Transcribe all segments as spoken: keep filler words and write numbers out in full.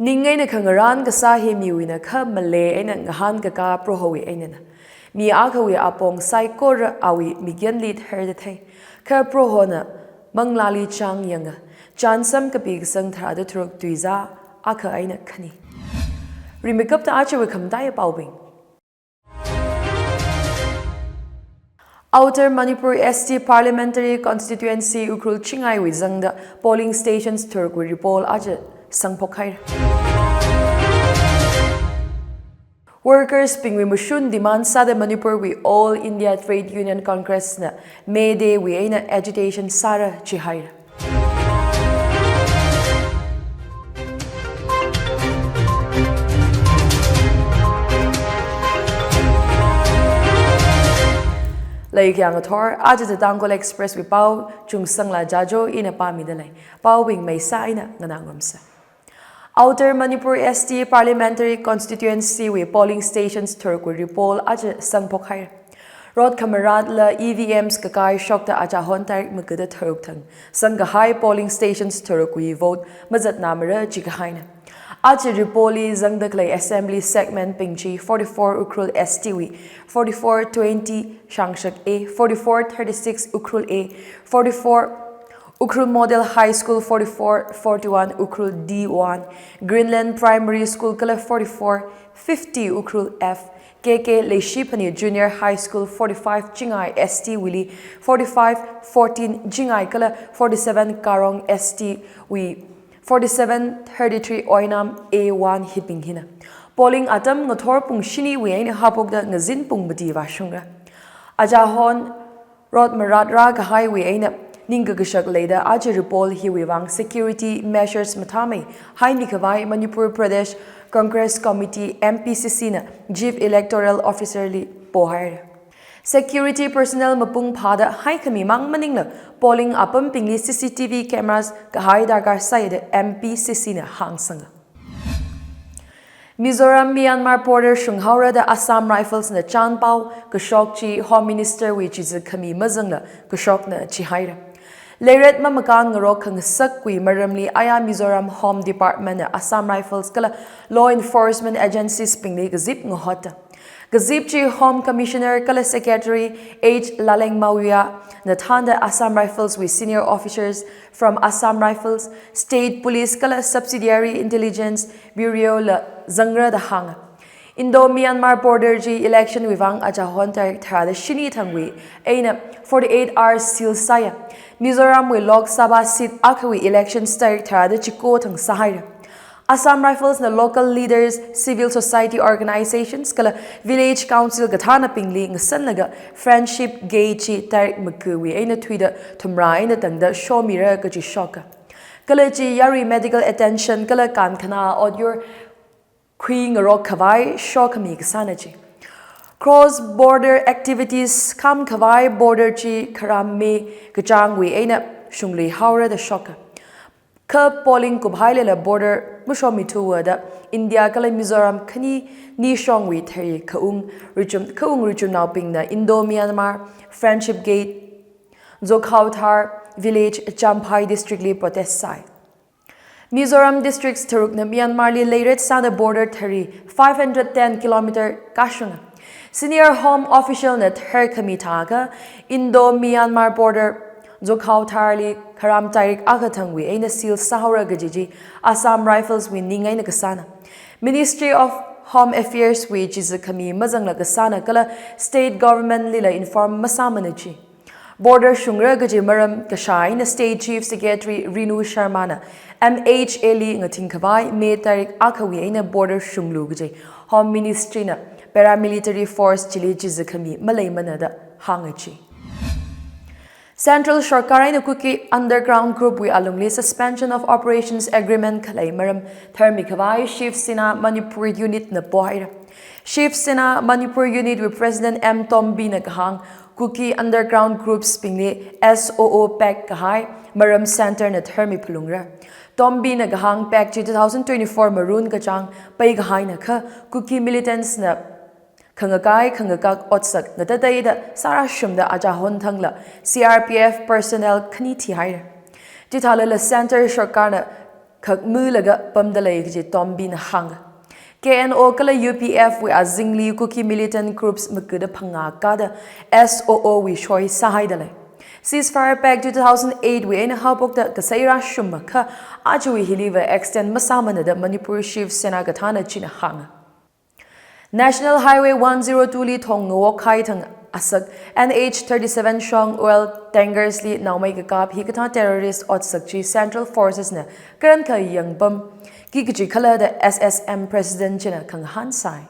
Ning eina khangarān kasā hi miwuina kha malei eina ngahānkakā Prohowui einana. Mi akhawui apong saikora awui mikyanli tharda thei. Kha Prohona manglāli chāngyanga. Chānsam kapi kasang tharāda tharuk tuizā akha eina khani. Rimeikapta ajawui khamataiya paobing. Outer Manipur S T Parliamentary Constituency Ukhrul Chingaiwui zangda polling stations tharukwui ripoll aja sangphok haira. Workers bingwui mashun demand sāda Manipurwui All India Trade Union Congress na May Day wui eina agitation sāra jihaira. Leikhyang athor, aja The Tangkhul Express wui pao, Chungsanglaa Jajo ina pāmida lei. Paobing maisā eina nganā ngarumsa. Outer Manipur S T Parliamentary Constituency wui polling stations tharukwui ripoll aja sangphok haira. Rot khamaratla E V Ms kakai shokta achahon tarik makada tharuk thang sangkahai polling stations tharukwui vote mazatnamara jikahaina. Aja ripoll li zangda khalei assembly segment bing chi forty-four Ukhrul S T wui, forty-four twenty Shangshak A, forty-four thirty-six Ukhrul A, forty-four Ukhrul Model High School, forty-four forty-one Ukhrul D one, Greenland Primary School kala forty-four fifty Ukhrul F, K K Leishiphani Junior High School, forty-five Chingai S T wuili, forty-five fourteen Chingai kala forty-seven Karong S T wui, forty-seven thirty-three Oinam A one hibing hina. Polling atam ngathor pung shiniwui eina haophokda ngazin pung mati vāshungra. Achahon rot marat rākahaiwui eina ningkakashak leida aja ripoll hiwui vang security measures mathāmei haimikhavai Manipur Pradesh Congress Committee, M P C C na Chief Electoral Officer li pohaira. Security personnel mapung phāda haikhami mang maningla polling apambingli C C T V cameras kahai darkar sāi da M P C C na hāngsanga. Mizoram Myanmar border shunghaora da Assam Rifles na chānpao kashok chi Home Minister wui chizikhami mazangla kashokna jihaira. Leiret mamakān ngarok khangasakwui maramli aya Mizoram Home Department na Assam Rifles kala law enforcement agencies bingli kazip ngahota. Kazip chi Home Commissioner kala Secretary H Lalengmawia na thānda Assam Rifles wui senior officers from Assam Rifles, State Police kala Subsidiary Intelligence Bureau la zangra da hānga. Indo-Myanmar border chi election wui vang achahon tarik tharāda shini thangwui eina forty-eight hours seal sāya. Mizoram wui Lok Sabha seat akhawui election tarik tharāda chiko thang sāhaira. Assam Rifles na local leaders, civil society organizations kala village council kathānabingli ngasanlaga Friendship Gate chi tarik makawui eina thuida thumrā eina tangda shomira kaji shoka. Kala chi yarui medical attention kala kankhanā otyur khuingarok khavai shokhami kasāna ji. Cross border activities kham khavai border chi kharam me kachāngwui eina shungluihaora da shoka. Kha polling kuphailala border mashomithuwa da India kala Mizoram khani nishongwui thari khaung richum, khaung richumnaobingna Indo-Myanmar Friendship Gate, Zokhaothar Village, Champhai District li protest sāi. Mizoram districts tharukna Myanmar li leiret sāda border thari five hundred ten kilometer kashunga. Senior Home Official na tharkhami thākha Indo-Myanmar border Zokhaothar li kharam tarik akha thangwui eina seal sāhaora kaji chi Assam Rifles wui ning eina kasāna. Ministry of Home Affairs wui chizikhami mazangla kasāna kala state government lila inform masāmana ji. Border shungra kaji maram kashā eina State Chief Secretary Renu Sharma na M H A li ngathing khavai May tarik akhawui eina border shunglu kaji Home Ministry na paramilitary force chili chizikhami maleimana da hānga ji. Central Sarkar eina Kuki Underground Group wui alungli Suspension of Operations Agreement khalei maram tharmi khavai Shiv Sena Manipur Unit na pohaira. Shiv Sena Manipur Unit wui President M Tombi na kahāng, Kuki Underground Groups bingli S O O pact kahai maram Centre na tharmi phalungra. Tombi na kahāng pact chi two thousand twenty-four Marun kachāng pai kahaina kha Kuki militants na khangakai khangakak otsak ngatateida sārashumda achahon thangla C R P F personnel khani thihaira. Chithālala Centre Sarkar na khakmulaga pamda lei kaji Tombina hānga. K N O kala U P F wui azingli Kuki militant groups makuda phangā kāda S O O wui shoi sāhaida lei. Ceasefire Pact two thousand eight wui eina haophokta kasā rāshungma kha ajawui hiliva extend masāmana da Manipur Shiv Sena kathāna china hānga. National Highway one zero two li thong ngawok kahai thang asak N H thirty-seven shong oil tankers li naomei kakap hikathā terrorist otsak chi Central Forces na karan kha yangpamki kaji khala da S S M President china khangahān sai.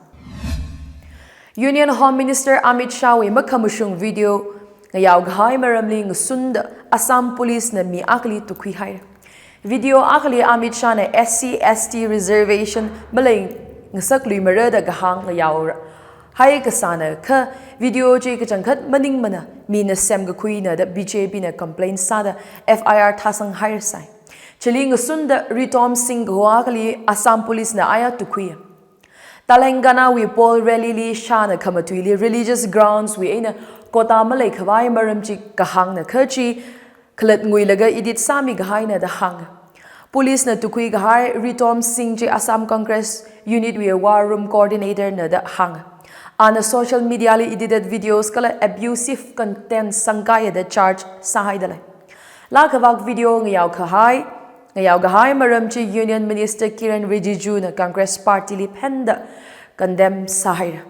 Union Home Minister Amit Shah wui makhamashung video ngayao kahai maramli ngasunda Assam Police na mi akhali tukhuihaira. Video akhali Amit Shah na S C S T reservation maleingasakluimara da kahāng ngayaora. Hai kasāna kha video chi kachangkhat maningmana, mina semkakhuina da B J P na complain sāda F I R thāsanghaira sai. Chili ngasunda Ritom Singh kaho akhali Assam Police na aya tukhuiya. Telangana wui poll rally li Shah na khamatuili religious grounds wui eina quota maleikhavai maram chi kahāngna kha chi khalatnguilaga edit sāmi kahaina da hānga. Police na tukhui kahai Ritom Singh chi Assam Congress Unit wui War Room Coordinator na da hānga. Ana social media li edited videos kala abusive content sangkāya da charge sāhaida lei. Laa khavak video ngayao kahai, ngayao kahai maram chi Union Minister Kiren Rijiju na Congress Party li phenda condemn sāhaira.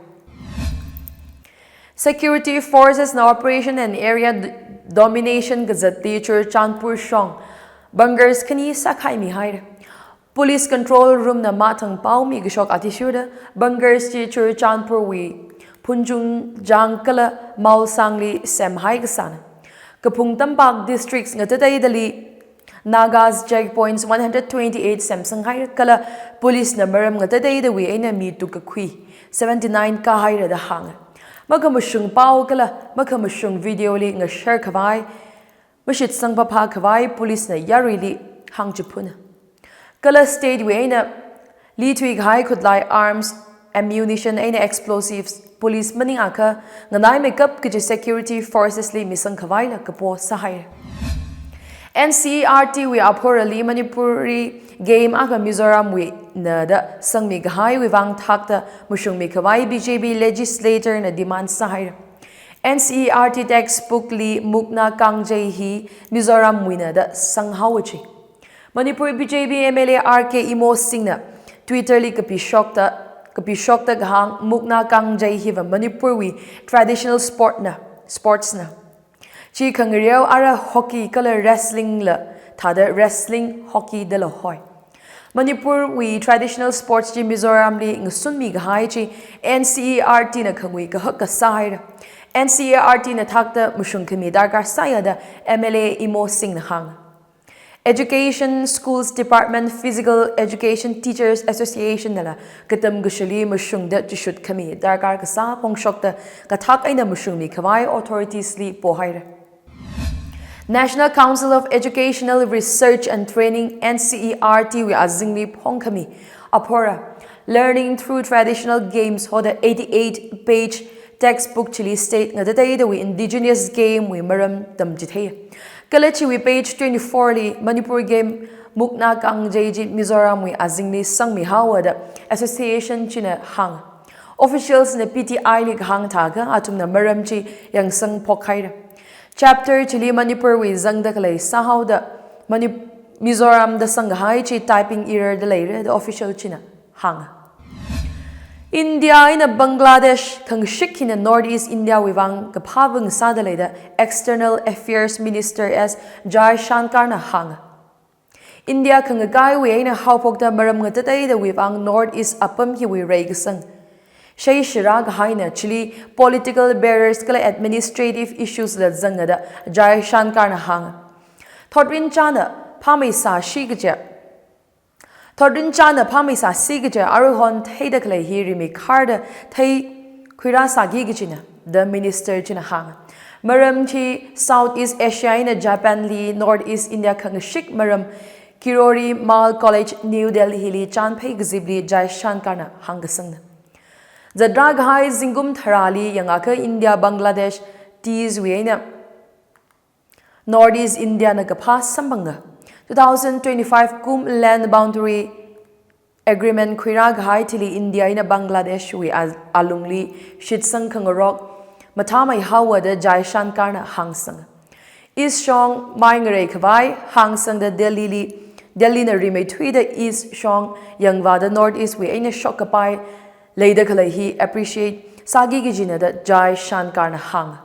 Security Forces na Operation and Area D-, Domination kazatli Churachandpur shong bunkers khani sākhaimihaira. Police Control Room na mathang paomi kashok athishurda bunkers chi Churachandpur wui Phunchungjang kala Maosang li semhai kasāna. Kaphung Tampak districts ngatateidali Nagas checkpoints one hundred twenty-eight semsanghaira kala police na maram ngatateidawui eina mi tukkakhui seventy-nine kāhaira da hānga. Makhamashung pao kala makhamashung video li ngashare khavai, mashitsang phāphā khavai police na yaruili hāngchiphuna. Kala state wui eina lithui kahai khutlai arms, ammunition eina explosives police maningakha nganaimeikap kaji security forces li misang khavaila kapo sāhai. N C E R T wui aphorali Manipuri game akha Mizoram wuina da sangmi kahaiwui vang thakta mashungmi khavai B J P legislator na demand sāhaira. N C E R T textbook li Mukna Kangjei hi Mizoram wuina da sanghaowa chi. Manipur B J P M L A R K Imosing na Twitter li kapishokta, kapishokta kahāng Mukna Kangjei hiva Manipur wui traditional sport na, sports na. Chi khangareo ara hockey kala wrestling la thāda wrestling hockey dala hoi. Manipur wui traditional sports chi Mizoram li ngasunmi kahai chi N C E R T na khangui kahak kasāhaira. N C E R T na thakta mashung khami darkar sāya da M L A Imosing na hānga. Education, Schools Department, Physical Education Teachers Association nala katam kashili mashungda chishut khami darkar kasā phongshokta kathak eina mashungmi khavai authorities li pohaira. National Council of Educational Research and Training, N C E R T wui azingli phongkhami aphora Learning Through Traditional Games hoda eighty-eight page textbook chili state ngatateidawui indigenous game wui maram tamchithei. Kala chiwui page twenty-four li Manipur game Mukna Kangjei chi Mizoram wui azingli sangmihaowa da association china hānga. Officials na P T I li kahāng thākha athumna maram chi yangsang phokhaira. Chapter chili Manipur wui zangda khalei sāhaoda Mani-, Mizoram da sanghai chi typing error da leira da official china hānga. India eina Bangladesh khangashik hina North East India wui vang kaphā vang sāda lei da External Affairs Minister S Jaishankar na hānga. India khangakaiwui eina haophokta maram ngatateidawui vang North East apam hiwui reikasang shei shira kahaina chili political barriers kala administrative issues la zanga da Jaishankar na hānga. Thotrinchāna phāmeisāshi kaja. Thotrinchāna phāmeisāshi kaja aruihon theida khalei hi rimikharda theikhuirāsāki kajina da Minister china hānga. Maram chi South East Asia eina Japan li North East India khangashik maram Kirori Mal College, New Delhi li chānphei kazipli Jaishankar na hāngkasangna. Zatrā kahai zingkum tharāli yangakha India Bangladesh ties wui eina North East India na kaphā samphanga. Two thousand twenty-five kum Land Boundary Agreement khuirā kahai thili India eina Bangladesh wui a-, alungli shitsang khangarok mathāmei haowa da Jai Shankar na hāngsang. East Shong mai ngarei khavai hāngsangda Delhi li, Delhi na rimeithuida East Shong yangvāda North East wui eina shok kapai leida khalei hi appreciate sāki kajina da Jai Shankar na hāng.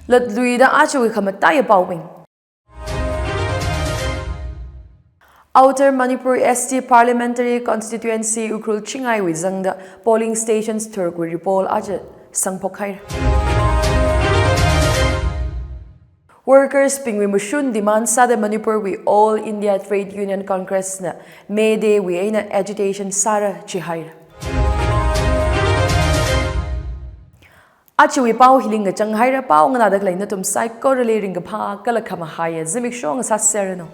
Latluida ajawui khamataiya paobing. Outer Manipur S T Parliamentary Constituency Ukhrul Chingai wui zangda polling stations tharuk wui report aja sangphok haira. Workers bingwui mashun demand sāda Manipur wui All India Trade Union Congress na May Day wui eina agitation sāra jihaira. Ajawui pao hili ngachang haira, pao nganāda khalei nathum saikorali ringkaphā kala khamahaiya zimiksho ngasā serranu.